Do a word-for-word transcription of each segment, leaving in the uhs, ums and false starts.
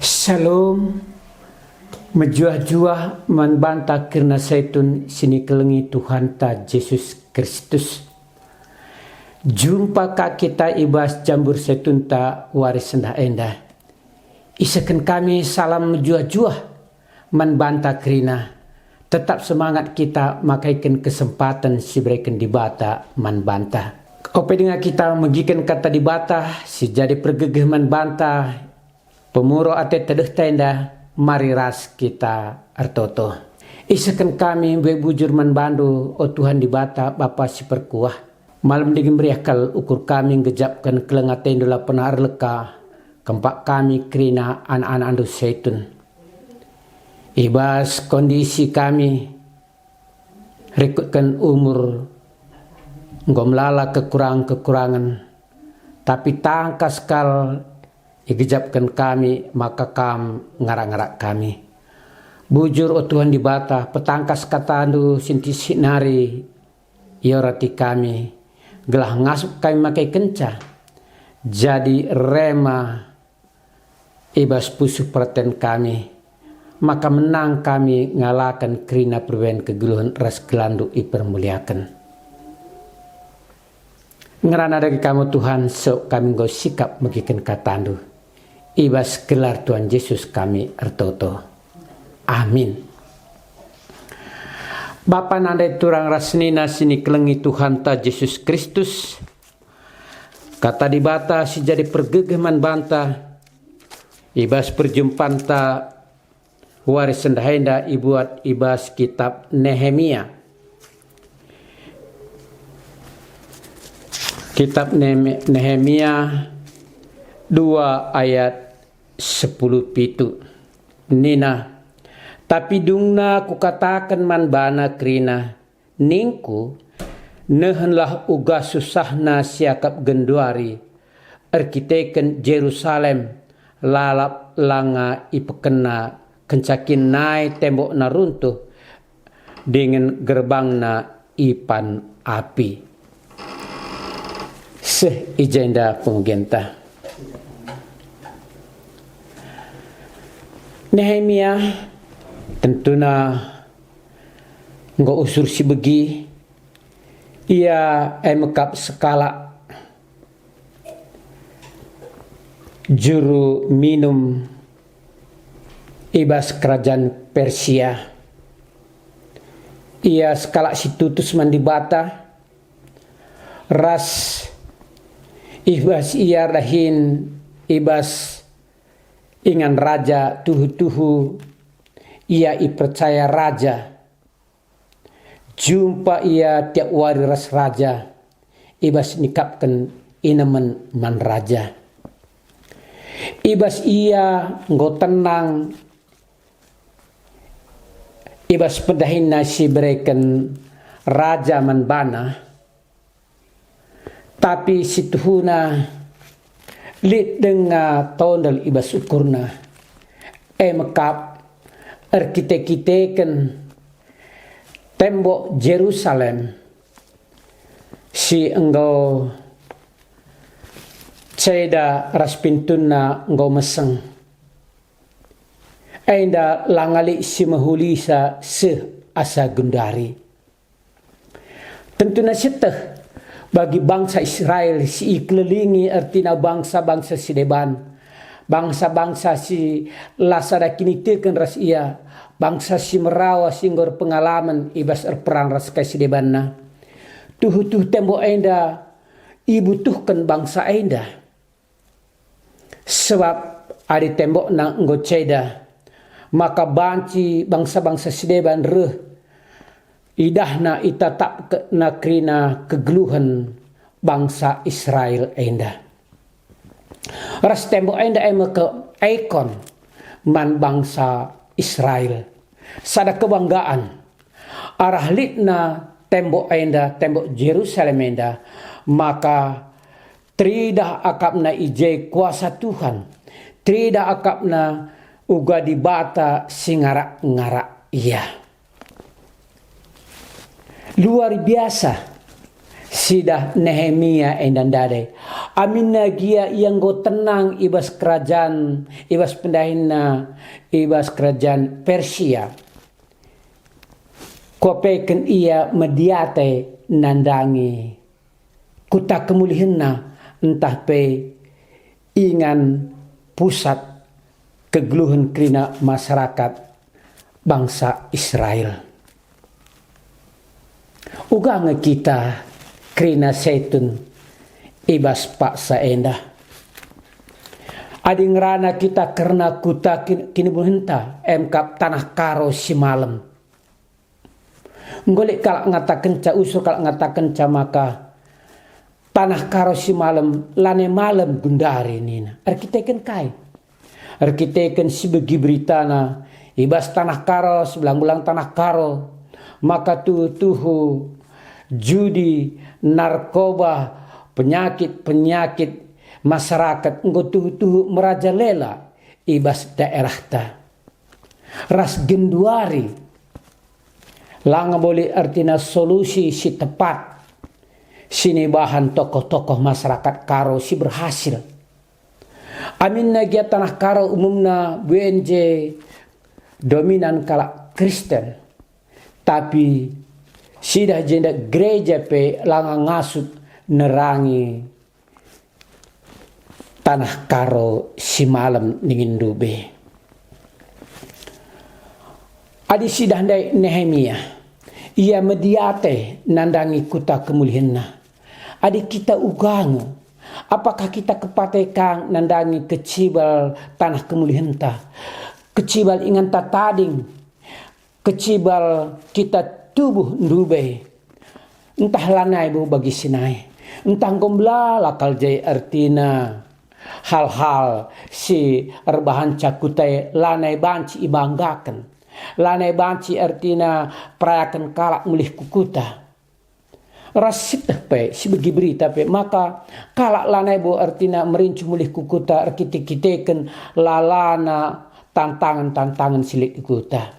Shalom, mejuah-juah man banta kerina Saitun si nikelengi Tuhanta Jesus Kristus. Jumpa ka kita i bas jambur Saitunta wari sendah enda. Isehken kami salam mejuah-juah man banta kerina. Tetap semangat kita makaiken kesempaten si ibereken Dibata man banta. Ope denga kita megiken Kata Dibata si jadi pergegeh man banta, pemuro ate tedehta enda, mari ras kita ertoto. Isehken kami mbue bujur man bandu, o Tuhan Dibata, Bapa si perkuah. Malem ndai meriah kal ukur kami nggejapken keleng atendu la pernah erleka, kempak kami kerina anak-anakndu Saitun. I bas kondisi kami, rikutken umur, enggo melala kekurangen-kekurangen, tapi tangkas kal igejapken kami maka Kam ngarak-ngarak kami. Bujur, o Tuhan Dibata, petangkas katandu si ntisik nari iorati kami, gelah ngasup kami makaikenca jadi rema i bas pusuh peraten kami, maka menang kami ngalaken kerina perbahan kegeluhen ras gelarndu ipermuliaken. Ngerana dage Kam, Tuhan, sok kami enggo sikap megiken katandu. I bas gelar Tuhan Jesus kami ertoto. Amin. Bapa, nande, turang ras senina si nikelengi Tuhanta Jesus Kristus, Kata Dibata si jadi pergegeh man banta i bas perjumpanta wari sendah enda ibuat i bas kitab Nehemia. Kitab Neme-, Nehemia dua ayat sepuluh pitu. Nina, "Tapi dungna kukataken man bana kerina, ningku, 'Nehenlah uga susahna siakap genduari erkiteken Jerusalem lalap langa ipekena, kenca kin nai tembokna runtuh dingen gerbangna ipan api.'" Seh i jenda pemegenta. Nehemia tentuna enggo usur si begi, ia e mekap sekalak juru minum i bas kerajaan Persia. Ia sekalak si tutus man Dibata, ras i bas ia dahin i bas ingan raja tuhu-tuhu ia ipercaya raja. Jumpa ia tiap wari ras raja, i bas nikapken inemen man raja. I bas ia enggo tenang, i bas pendahinna si ibereken raja man bana, tapi si tuhuna lit denga tondel i bas ukurna, e mekap erkite-kiteken tembok Jerusalem si enggo ceda ras pintunna enggo meseng. Enda langa lit si mehulisa seh asa genduari. Tentuna sieteh bagi bangsa Israel si ikelilingi, ertina bangsa-bangsa si deban, bangsa-bangsa si la sada kiniteken ras ia, bangsa si merawa si enggo erpengalamen i bas erperang ras kai si debanna. Tuhu-tuhu tembok enda ibutuhken bangsa enda. Sebab adi tembokna enggo ceda, maka banci bangsa-bangsa si deban reh idahna itatapkenna kerina kegeluhen bangsa Israel enda. Ras tembok enda e me ikon man bangsa Israel. Sada kebanggaan. Arah litna tembok enda, tembok Jerusalem enda, maka teridah akapna i je kuasa Tuhan, teridah akapna uga Dibata si ngarak-ngarak ia. Luar biasa sidah Nehemia enda ndai. Aminna gia ia enggo tenang i bas kerajan, i bas pendahinna, i bas kerajan Persia. Kuapeken ia mediate nandangi kuta kemulihenna ntah pe ingan pusat kegeluhen kerina masyarakat bangsa Israel. Uga nge kita kerina setun i bas paksa enda. Adi ngerana kita kerna kuta kin-, kinibuhenta, emkap tanah Karo si malem. Enggo lit kalak ngatakenca, usur kalak ngatakenca maka tanah Karo si malem, lanai malem gundari nina. Erkiteken kai? Erkiteken si begi beritana, i bas tanah Karo, sebelang-belang tanah Karo, maka tuhu-tuhu judi, narkoba, penyakit-penyakit masyarakat enggo tuhu-tuhu merajalela i bas daerahta. Ras genduari, la ngaboli ertina solusi si tepat si nibahan tokoh-tokoh masyarakat Karo si berhasil. Aminna gia tanah Karo umumna buen je dominan kalak Kristen, tapi sidah jenda gereja pe langa ngasup nerangi tanah Karo si malem ningen ndube. Adi sidah ndai Nehemia, ia mediate nandangi kuta kemulihenna. Adi kita uga nge, apakah kita kepate ka nandangi kecibal tanah kemulihenta, kecibal inganta tading, kecibal kita tubuh ndube? Ntah lanai bo bagi si nai, ntah enggo melala kal je ertina hal-hal si erbahanca kuta e lanai banci ibanggaken, lanai banci ertina perayaken kalak mulih ku kuta. Ras sieteh pe, si begi berita pe, maka kalak lanai bo ertina merincuh mulih ku kuta erkite-kiteken lalana tantangen-tantangen si lit i kuta.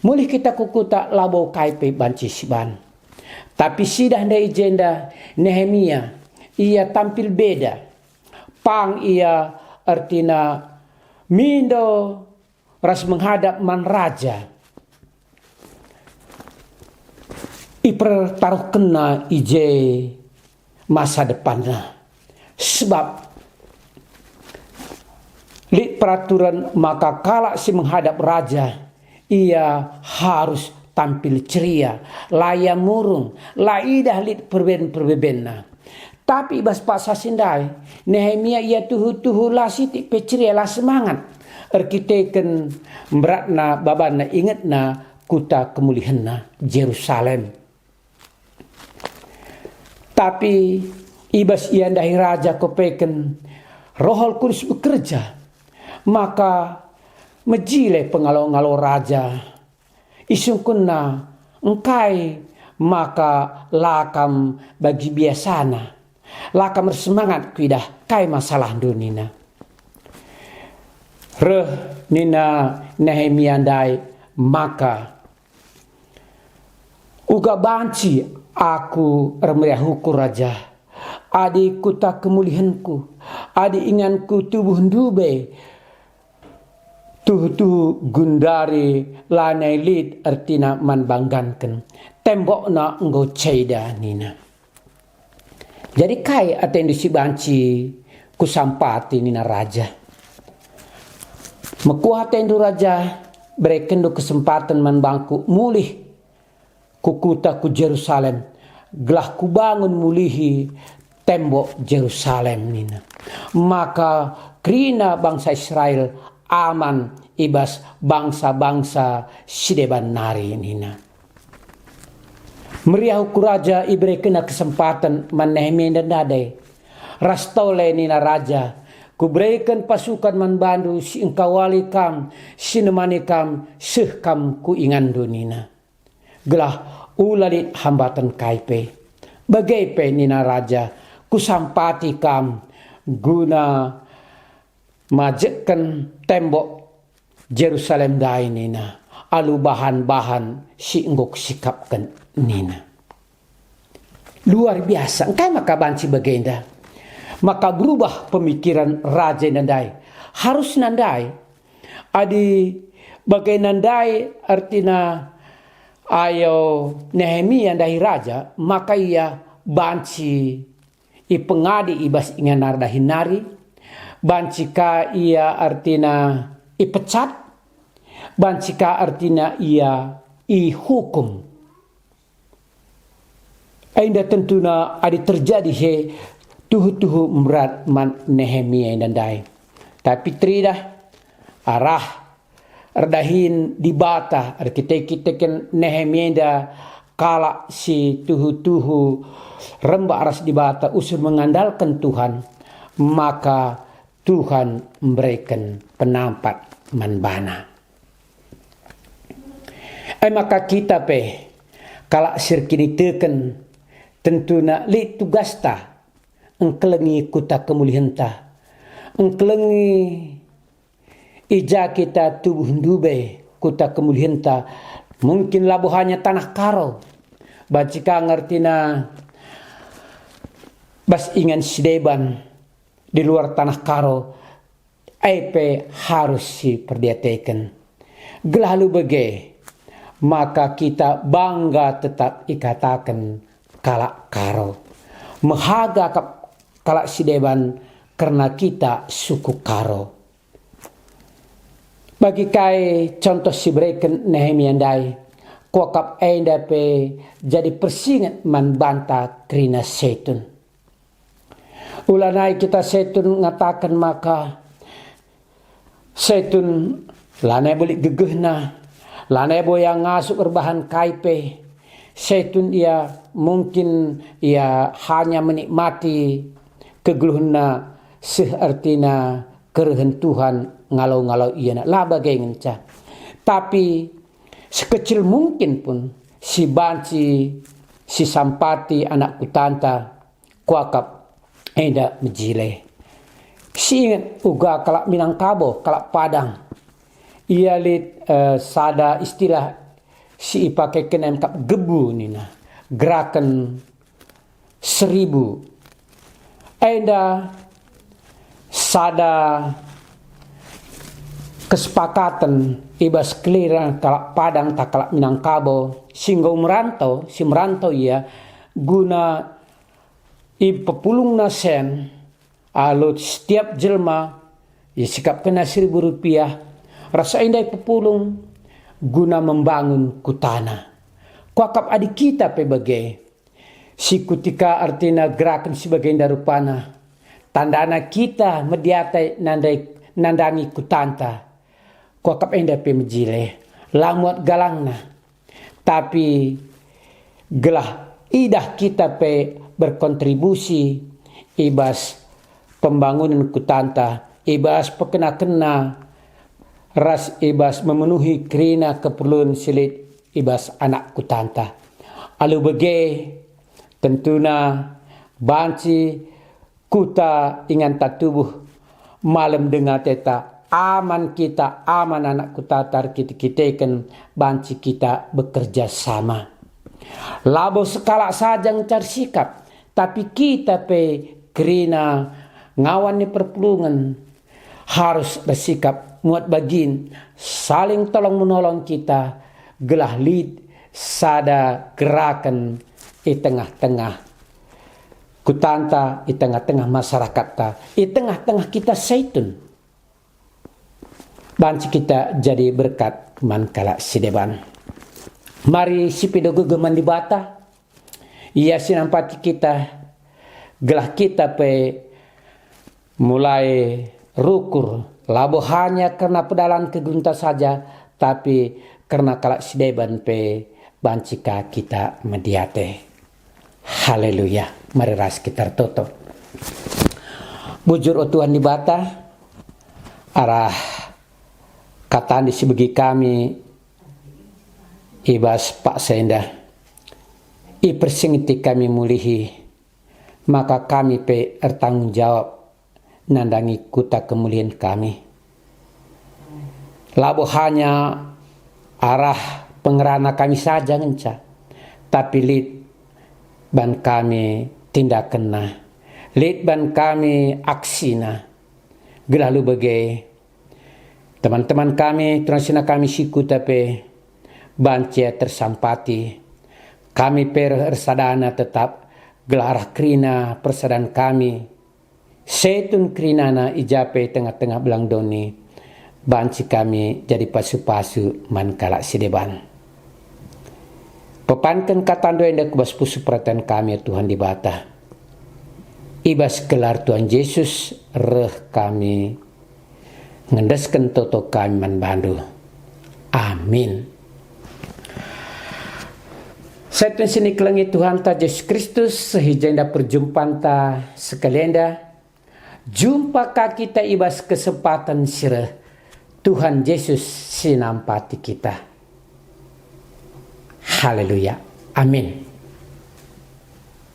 Mulih kita ku kuta labo kai pe banci siban. Tapi sidah ndai i jenda Nehemia, ia tampil beda. Pang ia ertina mindo ras menghadap man raja. Ipertaruhkenna i je masa depanna. Sebab lit peraturan maka kalak si menghadap raja, ia harus tampil ceria, la ia murung, la idah lit perben-perbebenna. Tapi i bas paksa si ndai, Nehemia ia tuhu-tuhu la sitik pe ceria, la semangat, erkiteken mberatna babanna ingetna kuta kemulihenna, Jerusalem. Tapi i bas ia ndahi raja kuapeken Roh Kudus bekerja, maka mejile pengalo-ngalo raja. Isungkunna, "Engkai maka la kam bagi biasana? La kam ersemangat kuidah kai masalahndu?" nina. Reh nina Nehemia ndai maka, "Uga banci aku ermeriah ukur, Raja, adi kuta kemulihenku, adi inganku tubuh ndube, tuhu-tuhu gundari lanai lit ertina man bangganken, tembokna enggo ceda," nina. "Jadi kai atendu si banci kusampati?" nina raja. "Mekuah atendu, Raja, berekenndu kesempaten man bangku mulih ku kuta ku Jerusalem, gelah kubangun mulihi tembok Jerusalem," nina. Maka kerina bangsa Israel aman i bas bangsa-bangsa si deban nari, nina. Meriah ukur raja iberekenna kesempaten man Nehemia ndai, ras tole nina raja, "Kubereken pasukan man bandu si engkawali kam, si nemani kam, seh kam ku inganndu," nina. "Gelah ula lit hambaten kai pe." "Bage pe," nina raja, "kusampati kam guna majekken tembok Jerusalem ndai," nina, "alu bahan-bahan si enggo kusikapken," nina. Luar biasa, engkai maka banci bagenda? Maka berubah pemikiran raja enda ndai. Harus nandai. Adi bage nandai ertina ayo Nehemia ndahi raja, maka ia banci ipengadi i bas ingan nari dahin nari, banci ka ia ertina ipecat, banci ka ertina ia ihukum. Enda tentuna adi terjadi he tuhu-tuhu mberat man Nehemia enda ndai. Tapi teridah arah erdahin Dibata erkite-kiteken Nehemia enda kalak si tuhu-tuhu rembak ras Dibata usur mengandalken Tuhan, maka Tuhan mbereken penampat man bana. E maka kita pe, kalak si erkiniteken, tentuna lit tugasta engkelengi kuta kemulihenta, engkelengi i ja kita tubuh ndube kuta kemulihenta, mungkin labo hanya tanah Karo, banci ka ngertina bas ingan si deban di luar tanah Karo, e pe harus siperdiateken. Gelah alu bage, maka kita bangga tetap ikataken kalak Karo. Mehaga kap kalak si deban kerna kita suku Karo. Bagi kai contoh si bereken Nehemia ndai, kuakap enda pe jadi persinget man banta kerina setun. Ulanai kita setun ngataken maka setun lanai belik gegehna, lanai bo ia ngasup erbahan kai pe. Setun ia mungkin ia hanya menikmati kegeluhenna seh ertina kerehen Tuhan ngalo-ngalo ia la bage ngenca. Tapi sekecil mungkin pun si banci sisampati anak kutanta, kuakap enda mejile. Siinget uga kalak Minangkabau, kalak Padang. Ia lit, eh, sada istilah si ipakeken emkap gebu nina, geraken seribu. Enda sada kesepakaten i bas keliran kalak Padang tah kalak Minangkabau si enggo merantau, si merantau ia guna ipepulungna sen, alu setiap jelma isikapkenna seribu rupiah, ras enda ipepulung guna membangun kutana. Kuakap adi kita pe bage, sikutika ertina geraken si bagenda rupana, tandana kita mediate nandai, nandangi kutanta. Kuakap enda pe mejile, la muat galangna. Tapi gelah idah kita pe berkontribusi i bas pembangunen kutanta, i bas pekena-kena ras i bas memenuhi kerina keperlun si lit i bas anak kutanta. Alu bage, tentuna banci kuta inganta tubuh, malem denga teta, aman kita, aman anak kutanta erkite-kiteken banci kita bekerja sama. Labo sekalak saja ngenca ersikap, tapi kita pe kerina ngawan ni perpulungen harus ersikap muat bagin, saling tolong menolong kita, gelah lit sada geraken i tengah-tengah kutanta, i tengah-tengah masyarakatta, i tengah-tengah kita setun. Banci kita jadi berkat man kalak si deban. Mari sipindo gegeh man Dibata, Ia si nampati kita, gelah kita pe mulai rukur, labo hanya kerna pedalan kegeluhenta saja, tapi kerna kalak si deban pe banci ka kita mediate. Haleluya. Mari ras kita ertoto. Bujur, o Tuhan Dibata, arah kataNdu si begi kami i bas paksa enda. Ipersingeti kami mulihi, maka kami pe ertanggung jawab nandangi kuta kemulihen kami. Labo hanya arah pengerana kami saja ngenca, tapi lit ban kami tindakenna. Lit ban kami aksina, gelah alu bage teman-teman kami, terang senina kami si kuta pe banci tersampati. Kami pe reh ersadana tetap, gelah arah kerina persadan kami, setun kerinana i ja pe tengah-tengah belang doni, banci kami jadi pasu-pasu man kalak si deban. Pepanken katandu enda ku bas pusuh peraten kami, ya Tuhan Dibata. I bas gelar Tuhan Jesus reh kami ngendesken toto kami man bandu. Amin. Setun si nikelengi Tuhanta Jesus Kristus, seh i jenda perjumpanta sekali enda. Jumpa ka kita i bas kesempatan si reh. Tuhan Jesus si nampati kita. Haleluya. Amin.